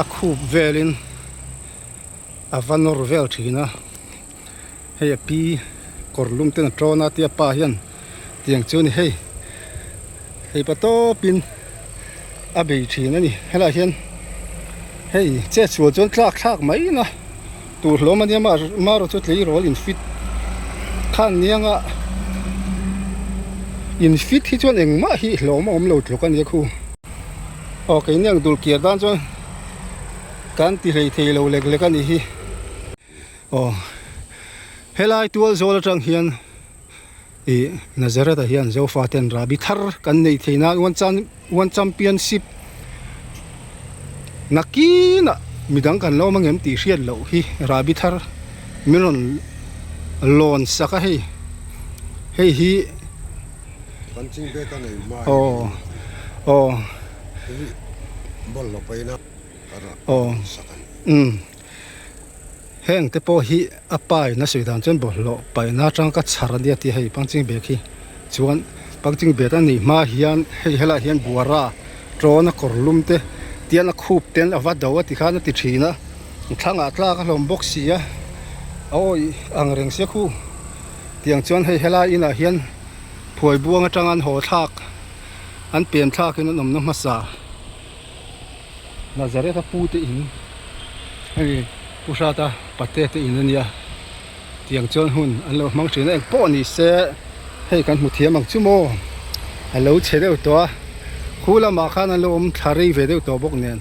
a khup velin a va nawr vel thin a hei a pi kawr lum ten a tawn a tia pa hian tiang chu a ni hei hei pa tawpin a bei thin a ni helaiah hian hei chet sual chuan tlak thlak mai na tur hlawm a nia marawh chu tleirawl in fit khan nianga in fit hi chuan engmah hi hlawm a awm lo tluk a nia khu aw keini ang dul kiar tan chuan kan ti hlei thei lo lek lek a nih hi aw helai tual zawl atang hian. Ih Nazareth ah hian Zofa ten rahbi thar kan neih theih nan one chan one championship nakinah midang kan lo awm angem tih hriat loh hi rahbi thar min rawn lawn sak a hei hei hi aw aw aw umm. Heng te pawh hi a pa in a sawi dan chuan bawlhhlawh paihna atang ka chhar a nia tih hei pangching bag hi chuan pangching bag a nih hma hian hei helaiah hian buara tawna kawr lum te tian a khup ten a va do a ti khan a ti thin a thlangah tlak a hlawm bawk si a awi ang reng sia khu tiang chuan hei helai inah hian phuai buang atanga an haw thlak an pen thlakin an awmna hmasa. Nazareth a pu te in hei Pu Hrata pate te in ania tiang chuan hun an lo hmang thin a eng pawh ni se hei kan hmu thiam ang chu maw a lo chhe deuh tawh a khu lamah khan an lo awm thla rei ve deuh tawh bawk nen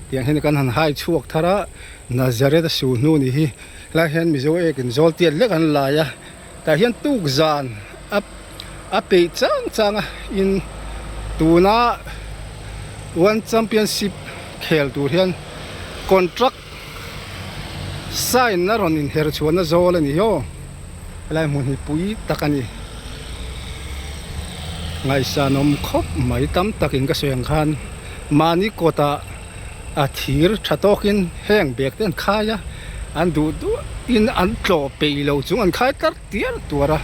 tiang hian kan han hai chhuak thar a Nazareth a su hnu ni hi helai hian Mizo ek in zawl tiat lek an lai a. Tah hian tuk zan a a peih chang chang a in tuna one championship khel tur hian contract sign na rawn inher chhuahna zawl a ni hi aw helai hmun hi pui tak a ni ngaihsanawm khawp mai tam takin ka sawi ang khan mahni kawtah. A thir tha tawkin heng bag te an khai a, an duh duh in an tlawh peih lo chung an khai tlar tial tuar a,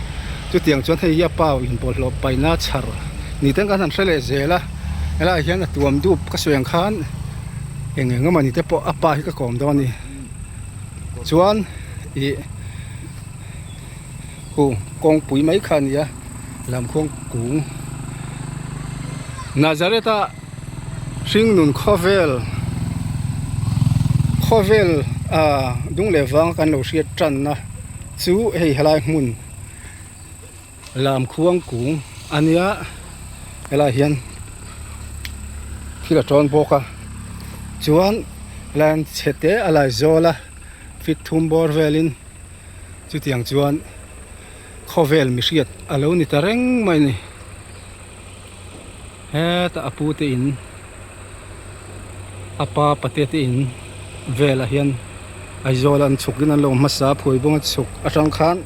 chutiang chuan hei hi a pau in bawlhhlawh paihna chhar ni ten kan han hre leh zel a, helaiah hian a tuam dup ka sawi ang khan eng eng emaw ni te pawh a pa hi ka kawm dawn a ni chuan ih hu kawngpui mai kha a ni a lamkhuang kung Nazareth a. Hringnun khawvel khawvel ah dung leh vang kan lo hriat tanna chu hei helai hmun lamkhuang kung a nia helaiah hian thil a tawn bawk a chuan helai hian chhe te a lai zawl a. Fit thum bawr velin chutiang chuan khawvel mihriat a lo ni ta reng mai a ni. Hetah a pu te in a pa pate te in velah hian Aizawl an chhuk in an lo hmasa a phuaibuang a chhuk atang khan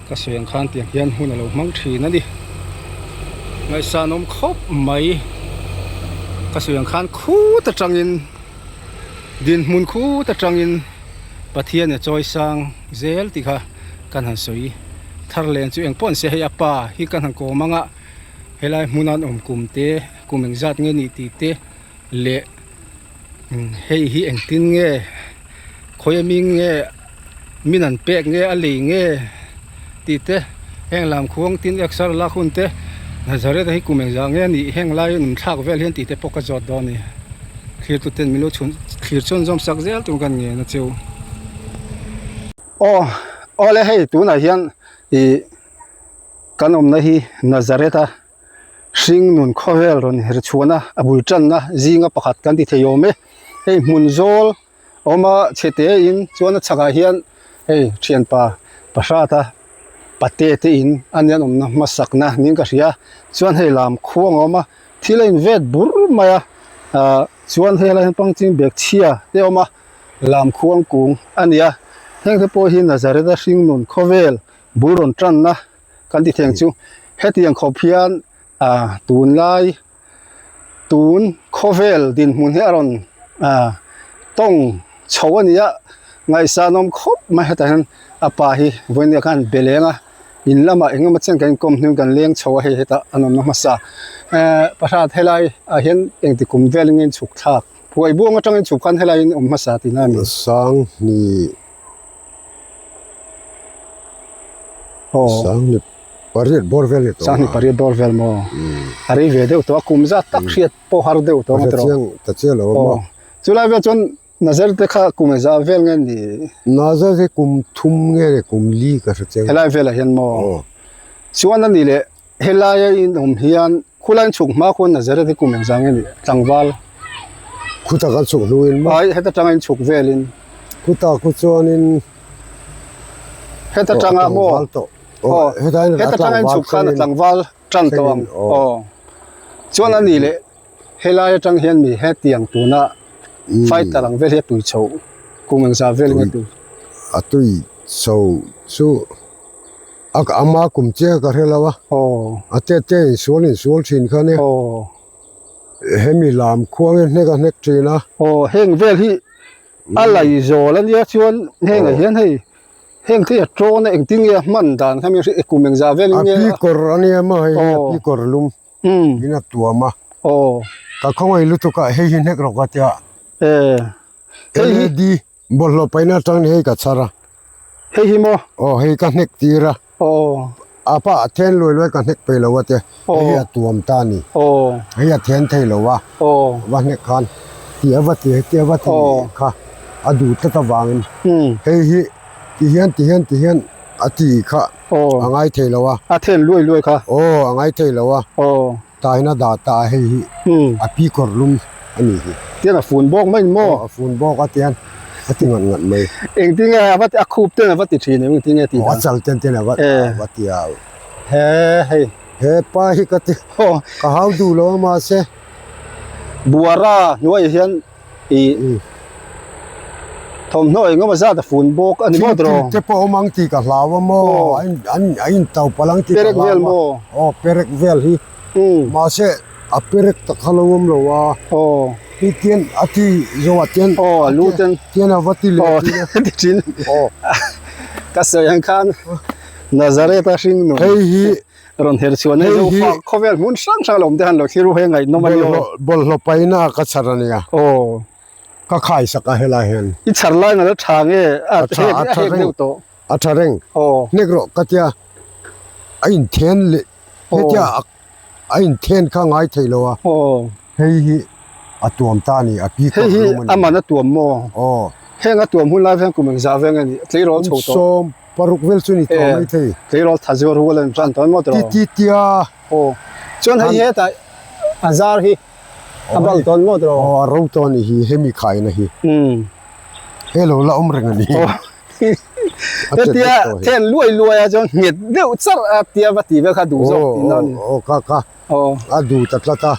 ka sawi ang khan tiang hian hun a lo hmang thin a ni. Ngaihsan awm khawp mai ka sawi ang khan khut atangin dinhmun khut atangin Pathian a chawi sang zel tih kha kan han sawi thar leng chu engpawh an se hei a pa hi kan han kawm ang a helai hmuna an awm kum te kum engzat nge nih tih te leh hei hi engtin nge khawi ami nge min an pek nge a lei nge tih te heng lam khuang tin exer lak hun te Nazareth a hi kum engzah nge a nih heng lai a nunthak vel hian tih te pawh ka zawt dawn a ni thlir tu ten min lo chhun thlir chhun zawm sak zel tur kan ngen a cheu. Aw awle hei tunah hian ih kan awmna hi Nazareth a hringnun khawvel rawn her chhuahna a bul tanna zinga pakhat kan ti thei awm e hei hmun zawl a awm a chhe te in chuan a chhakah hian hei thianpa pahrata pate te in a nia an awmna hmasakna niin ka hria chuan hei lam khuang a awm a thil a in vet bur mai a ah chuan helai hian pangching bag chhia te a awm a lam khuang kung a ni a heng te pawh hi Nazareth a hringnun khawvel bul rawn tanna kan ti theng chu hetiang khawp hian ah tunlai tun khawvel dinhmun hi a rawn ah tawng chho a ni a ngaihsan awm khawp mai hetah hian a pa hi vawinia khan be leng a in lamah eng emaw chen kan inkawm hnuin kan leng chho a hei hetah an awmna hmasa eh pahrat helai ah hian engti kum velin nge in chhuk thlak phuai buang atangin chhuk khan helai in awm hmasa tihna a ni. Sanghnih Aw. Sanghnih pariat bawr vel ni tawh a. Sanghnih pariat bawr vel maw? A rei ve deuh tawh a, kum zat tak hriat pawh har deuh tawh ang tiraw? Chiang ta chiang lo a maw? Aw. Chulai vel chuan Nazar te kha kum engzah vel nge ni? Nazar hi kum thum nge ni kum li ka hre chiang. Helai velah hian maw? Aw. Chuan a ni leh Helaia in awm hian khulai in chhuk hma khuan Nazareth hi kum engzah nge ni tlangval? Khuta kan chhuk hnuin maw? Ai heta tanga in chhuk velin. Khuta khu chuanin Heta tanga maw? Aw heta tanga in chhuk khan a tlangval tan tawh ang. Aw chuan a ni leh helai atang hian mi hetiang tuna fighter ang vel hi a tui chho kum engzah vel nge tui? A tui chho chu. A ama kum chiah ka hre lo a. Aw. A te te in sual in sual thin kha nia. Aw. Hemi lam khuang hi hnek a hnek thin a. Aw heng vel hi a lei zawl a nia chuan hengah hian hei heng te hi a tawn a engtin nge a hman dan kha mi hre kum engzah vel in nge a. A pi kawr a nia maw hei hi a pi kawr lum in a tuam a. Aw. Ka khawngaih lutuk a hei hi hnek rawk a tia. E. Hei hi. Bawlhhlawh paihna atangin hei ka chhar a. Hei hi maw? Aw hei ka hnek tir a. Aw. A pa a then luai luai ka hnek peih lo a te. Aw. Hei hi a tuam ta a ni. Aw. Hei a then thei lo a. Aw. Va hnek khan ti a va ti ti a va ti kha a duh tlat avangin. Umm. Hei hi ti hian ti hian ti hian a ti kha Aw. a ngai thei lo a. A then luai luai kha. Aw a ngai thei lo a. Aw. Taina dah ta a hei hi a pi kawr lum a nih hi. Tian a fun bawk mai maw? Aw a fun bawk a tian a ti ngat ngat mai. Engtin nge a va ti a khup ten a va ti thin em engtin nge tih dan? Aw a chal ten ten a va a va ti a. He hei. He pa hi ka ti ka hau duh lo a mahse. Buara hnuaiah hian Ih thawmhnaw eng emaw zat a fun bawk a ni maw tiraw? Thil te pawh awm ang tih ka hlau a maw? A in to palh ang tih ka hlau a. Perek vel maw? Aw perek vel hi. Mahse a perek tak kha lo awm lo a. Aw. Hi tian a ti zawh ah tian. Aw a lu ten. Tian a va ti leh thin a. Aw ti thin. Aw. Ka sawi ang khan Nazareth a hring nun. Hei hi Rawn her chhuah na hi zo khawvel hmun hrang hrang lo awm te han lo thlir u hei ngaihnawm a ni aw. Bawlhhlawh paihna ka chhar a nia. Aw. Ka khai sak a helai hian. I chhar lai nala tha nge a hek a hek deuh tawh. A tha reng. Aw. Hnek rawh ka tia a inthen leh hetia a inthen kha ngai thei lo a. Aw. Hei hi a tuam ta a ni a pi Hei hi a man a tuam maw? Aw. Heng a tuam hun lai hian kum engzah veng a ni tleirawl chho tawh. Sawm paruk vel chu ni tawh mai thei. Tleirawl tha zuar rual an tan tawh maw tiraw? Ti ti tia. Aw. Chuan hei hetah a zar hi a bal tawn maw tiraw? Aw a ro tawh a ni hi hemi khaina hi. Umm. Hei lo la awm reng a ni. Aw. Hetia then luai luai a chuan nghet deuh charh a tia va tih vel kha duh zawk tihna a ni. Aw kha kha a duh ta tlat a,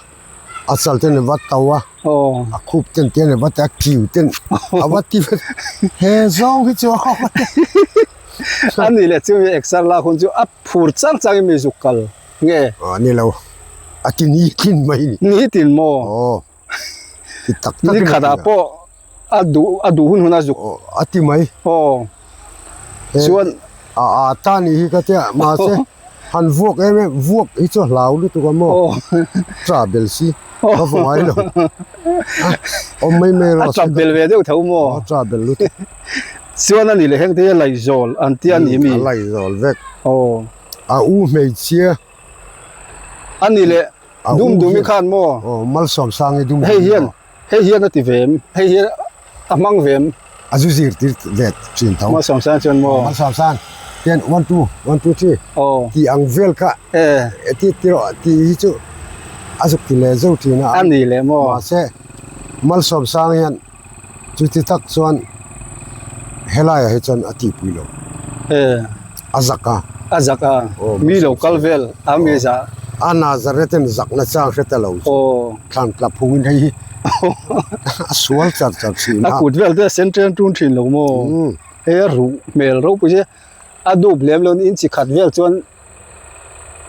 a chal ten a va to a, a khup ten te a va ti a, kiu ten a va ti vek he zawng hi chu a va ti. A nih leh chu mi exer lak hun chu a phur chang changin mi zuk kal nge? Aw ni lo, a ti ni tin mai ni. Ni tin maw? Aw. Ti tak tak Ni khatah pawh a duh a duh hun hun a zuk. Aw a ti mai. Aw. Chuan a a ta ni hi ka tia mahse han vuak em em vuak hi chu a hlau lutuk a maw. Aw. Tla bel si ka va ngai lo. Awm mai mai rawh. A tla bel ve deuh tho maw. A tla bel lutuk. Chuan a ni leh heng te hi a laizawl an tia a ni mi. A laizawl vek. Aw. A u hmeichhia. A ni leh Dum dumi khan maw? Aw Malsawm Sangi dum Hei hian hei hian a ti ve em? Hei hi a hmang ve em? A zu zirtir ve thin tho. Malsawm Sang chuan maw? Malsawm Sang hian one two one two three Aw tih ang vel kha e ti ti rawh tih hi chu a zuk ti leh zeuh thin a. A ni leh maw? Mahse Malsawm Sang hian Chuti tak chuan helaiah hi chuan a tihpui lo. E. A zak a. A zak a. Mi lo kal vel a mi zah. A Nazareth in zakna chang hre ta lo chu. Aw. Thlan tla phungin hei hi a sual char char thin a. A kut vel te a sen ṭen ṭun ṭhin lo maw? Hei a ruh hmel ropui che a dup lem lo in chi khat vel chuan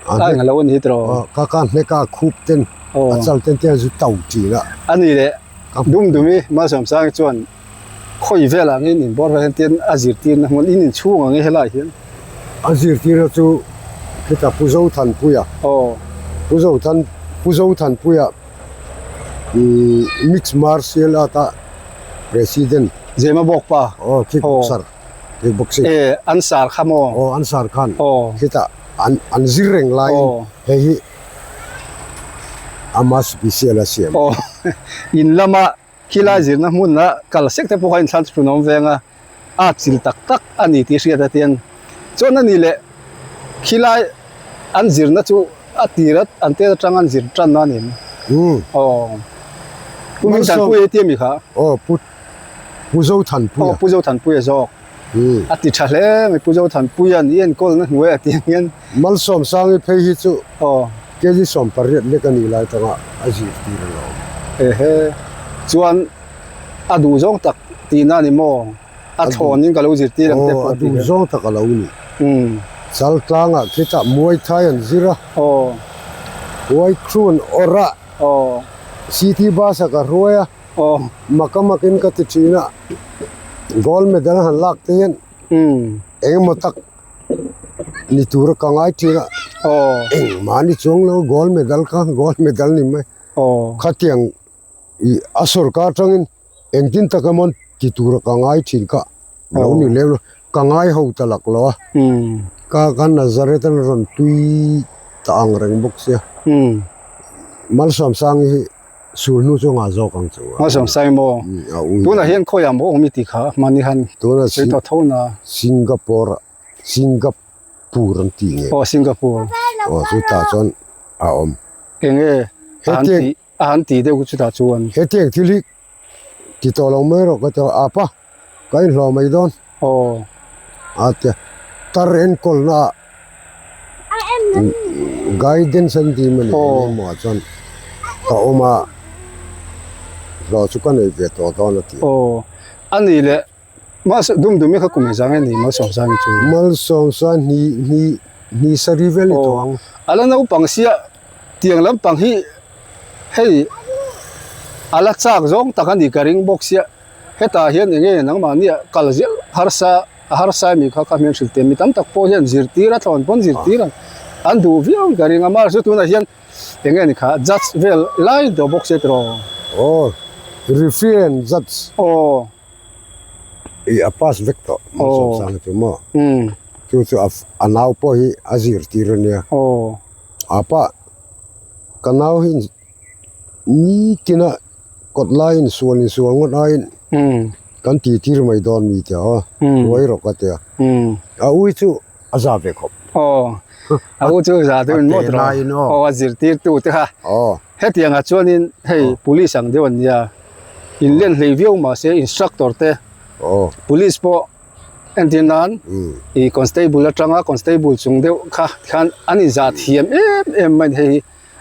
A eng alo a ni hi tiraw? Aw, ka ka hnek a khup ten a chal ten te a zu to thin a. A ni leh, dum dumi Malsawmsangi chuan khawi vel ang in inbawr vel hian tin a zirtirna hmun in inchhung ang i helai hian. A zirtirna chu khita Pu Zothanpuia. Aw. Pu Zothan Pu Zothanpuia Mixed Martial Art a President. Zema bawk pa. Aw, kickboxer. Kickboxing. E, an sar kha maw? Aw, an sar khan. Aw. Khitah an an zir reng laiin hei hi ama special a siam. Aw, in lama khilai zirna hmuna kal sek te pawh kha inthlan chhun awm veng a, a chil tak tak a ni tih hriat a tiang. Chuan a ni leh khilai an zirna chu a tir a an tet atang an zir tan a ni. Umm. Aw. Pu Hmingthanpuia hi tia mi kha? Aw, Pu Pu Zothanpuia. Aw, Pu Zothanpuia zawk. A ti tha hle mai Pu Zothanpuia ni enkawlna hnuai a tih ang hian. Malsawmsangi phei hi chu Aw. kg 18 lek a nih lai tanga a zirtir a lo awm. Ehe. Chuan a duh zawng tak tihna a ni maw? A thlawnin ka lo zirtir ang te pawh a ti. Aw, a duh zawng tak a lo ni. Umm. Chaltlangah khitah Muay Thai an zir a. Aw. White Crew an awrh a. Aw. City bus ah ka hruai a. Aw. Mak a mak in ka ti thin a, gold medal han lak te hian eng emaw tak ni tur a ka ngai thin a, engmah ni chuang lo gold medal kha gold medal ni mai, khatiang ih a sorkar atangin engtin tak emaw ti tur a ka ngai thin kha lo ni lem lo, ka ngai ho ta lak lo a, ka ka Nazareth an rawn tui ta ang reng bawk sia, Malsawmsangi hi. Sur hnu chu ngah zawk ang chu. Hmasawm sai maw? Tunah hian khawiah maw awm i tih kha mahni han sawi tawh tho na. Singapore ah Singapore an tih nge? Aw Singapore. Aw chutah chuan a awm. Enge a han tih a han tih deuh chutah chuan. Hetiang thil hi ti tawh lo mai rawh ka ti a, apa ka inhlawh mai dawn. Aw. A tia tar enkawlna ah guidance an ti maw ni engemaw ah chuan ka awm a hlawh chu ka nei ve tawh dawn a ti. Aw a ni leh mahse dum dum hi kha kum engzah nge ni Malsawmsang hi chu. Malsawmsang hnih hnih hnih sarih vel ni tawh ang. A la naupang sia tiang lampang hi hei a la chak zawng tak a ni ka ring bawk sia. Hetah hian eng nge nangmahni ah kal zel harsa a harsa emi kha kha hmel hrilh teh mi tam tak pawh hian zirtir a thlawn pawn zirtir ang an duh viau ka ring a mahse tunah hian eng nge ni kha judge vel lai deuh bawk se tiraw. Aw referee and judge. Aw. Ih a pass vek tawh Malsawmsanga chu maw. Chu chu a nau pawh hi a zirtir a nia. Aw. Apa ka nau hi Nitina kawt laiin sual insual ngawt aiin kan titir mai dawn mi tia aw hruai rawk a tia a ui chu a za ve khawp. Aw a u chu za deuh in mawt rawh aw a zirtirtu te kha hetiangah chuanin hei police ang deuh an nia in len hlei viau mahse instructor te police pawh. Entir nan i constable atanga constable chung deuh kha tikhan an inzah thiam em em mai a ni hei hi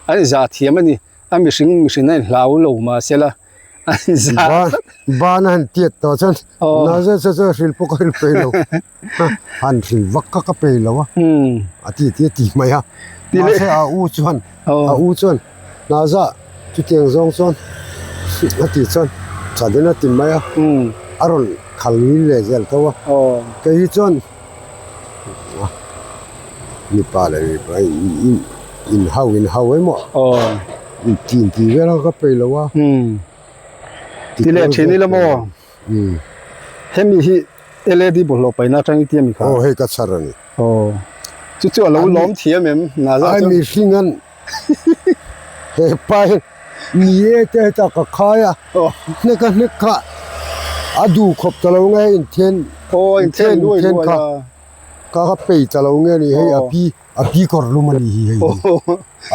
an inzah thiam a ni a mihring mihring a inhlau lo mahsela an inzah tlat. Ban a han tiat tawh chuan Nazareth chu chuan hrilh pawh ka hrilh peih lo han hrilh vak kha ka peih lo a a ti ti a ti mai a mahse a u chuan a u chuan Nazah chutiang zawng chuan a tih chuan tha in a ti mai a a rawn khal ngil leh zel tho a kei hi chuan mipa leh mipa inhau inhau emaw inti inti vel a ka peih lo a. Ti leh thin ila maw? Hemi hi LED bawlhhlawh paihna atang i ti ami kha? Aw hei ka chhar a ni. Aw chu chu a lo lawm thiam em? Naza chu. Ai mihring an he pa hi ni e te heta ka khai a hnek a hnek kha a duh khawp ta lo nge inthen Aw inthen luai luai a. Ka ka pei ta lo nge ni hei a pi a pi kawr lum a ni hi hei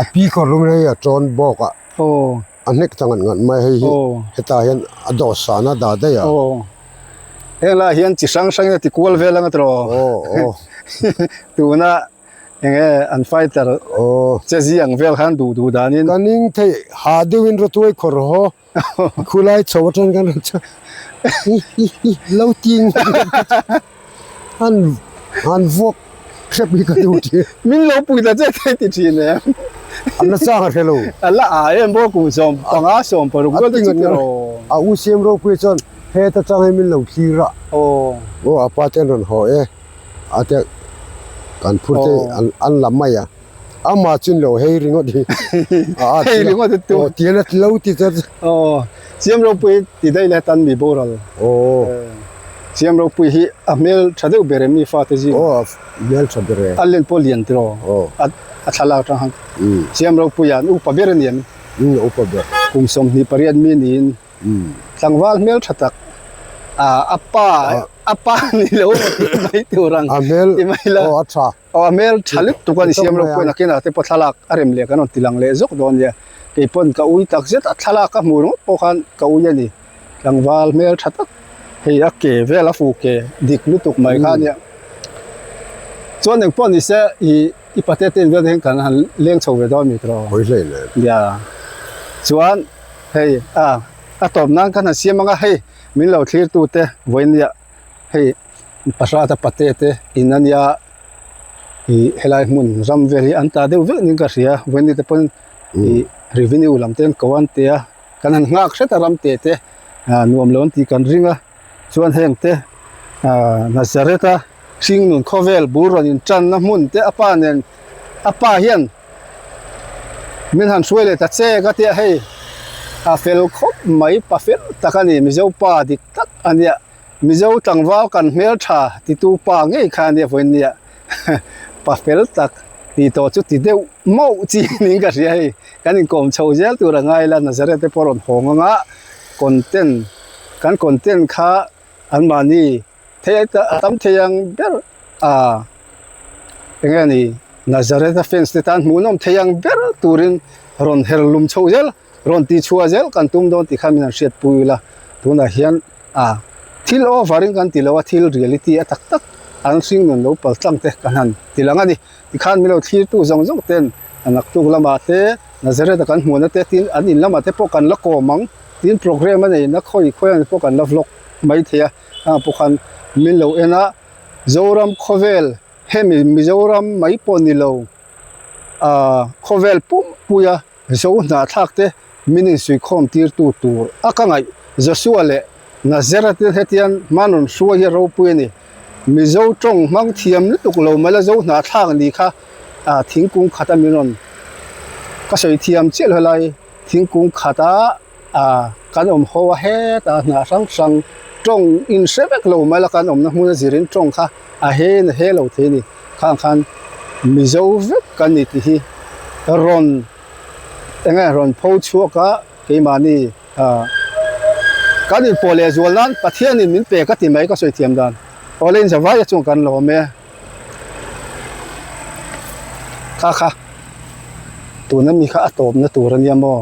a pi kawr lum hei a tawn bawk a. A hnek ta ngat ngat mai hei hi hetah hian a dawhsan a dah daih a. Aw heng lai hian chi hrang hrang in a ti kual vel anga tiraw tuna eng nge an fighter che ziang vel khan duh duh danin. Ka ning theih hah deuhin rawtuai khawr haw khulai chho atang kan rawn chhuak hi hi hi lo ti ngat ngat han han vuak hrep hi ka duh thin. Min lo pui ta che thei ti thin em. An la chang a hre lo. A la a em bawk kum 15 16 vel te chu ti rawh. A u siam ropui chuan heta chang hi min lo thlir a. Aw. Aw a pa te an rawn haw e. A te kan phur te an la mai a. Amah chu lo hei ringawt hi. Hei ringawt hi tu. Aw tian a lo ti chuan. Aw Siam ropui ti daih leh tan mi boral. Aw. Siam ropui hi a hmel tha deuh ber em mi fate zing. Aw a hmel tha ber e. A len pawh lian tiraw. Aw. A thlalak atang khan. Siam ropui ah an upa ber a ni em? Umm upa ber. Kum 28 mi niin tlangval hmel tha tak a pa a pa ni lo emaw tih mai tur ang A hmel ti mai la. aw a tha. Aw a hmel tha lutuk a ni siam lo pawhin a kinah te pawh thlalak a rem leh kan rawn ti lang leh zawk dawn nia. Kei pawn ka ui tak zet a thlalak ka hmuh ringawt pawh khan ka ui a ni. Tlangval hmel tha tak hei a ke vel a fu ke dik lutuk mai kha a nia. Chuan engpawh ni se ih i pate te in vel te hian kan han leng chho ve dawn mi tawh. Hawi hle nen. Nia. Chuan hei a a tawp nan kan han siam ang a hei min lo thlir tu te vawinia hei Pasrata pate te in a nia ih helai hmun ram vel hi an ta deuh vek niin ka hria vawiin te pawn ih revenue lam te an ko an ti a kan han nghak hret a ram te te ah nuam lo an tih kan ring a chuan heng te ah Nazareth a hringnun khawvel bul rawn in tanna hmun te a pa nen a pa hian min han hruai leh ta che ka tia hei a fel khawp mai pa fel tak a ni Mizo pa dik tak a nia. Mizo tlangval kan hmeltha titu pa ngei kha ania vawiin nia pa fel tak tih tawh chu ti deuh mauh chi niin ka hria hei kan inkawm chho zel tur a ngai la Nazareth te pawh a rawn hawng anga content kan content kha anmahni thei a tam thei ang ber a eng nge ni Nazareth a fans te tan hmuhnawm thei ang ber turin rawn her lum chho zel. Rawn tih chhuah zel kan tum dawn tih kha min han hriat pui ila, tunah hian ah thil over in kan ti lo a, thil reality a tak tak an hring nun lo pal tlang te kan han ti lang a ni. Tikhan min lo thlir tu zawng zawng ten a naktuk lamah te Nazareth a kan hmuhna te tin an in lamah te pawh kan la kawm ang tin programme a nei na khawi khawi ang pawh kan la vlog mai thei a, heng pawh khan min lo en a, Zoram khawvel hemi Mizoram mai pawh ni lo ah khawvel pumpui a. Zo hnahthlak te min insuikhawm tirtu tur a ka ngaih Joshua leh Nazareth te hetian hman rawn hruai hi a ropui a ni. Mizo tawng hmang thiam lutuk lo mai la Zo hnahthlak ni kha thingkung khata min rawn ka sawi thiam chiah lo helai thingkung khata kan awm ho a heta hnah hrang hrang tawng in hre vek lo mai la kan awmna hmun a zirin tawng kha a he in a he lo thei a ni. Khang khan Mizo vek kan ni tih hi rawn eng nge rawn pho chhuak a keimahni ah kan inpawh leh zual nan Pathianin min pe ka ti mai ka sawi thiam dan awle in zavai a chung kan lawm e kha kha tuna mi kha a tawpna tur a nia maw.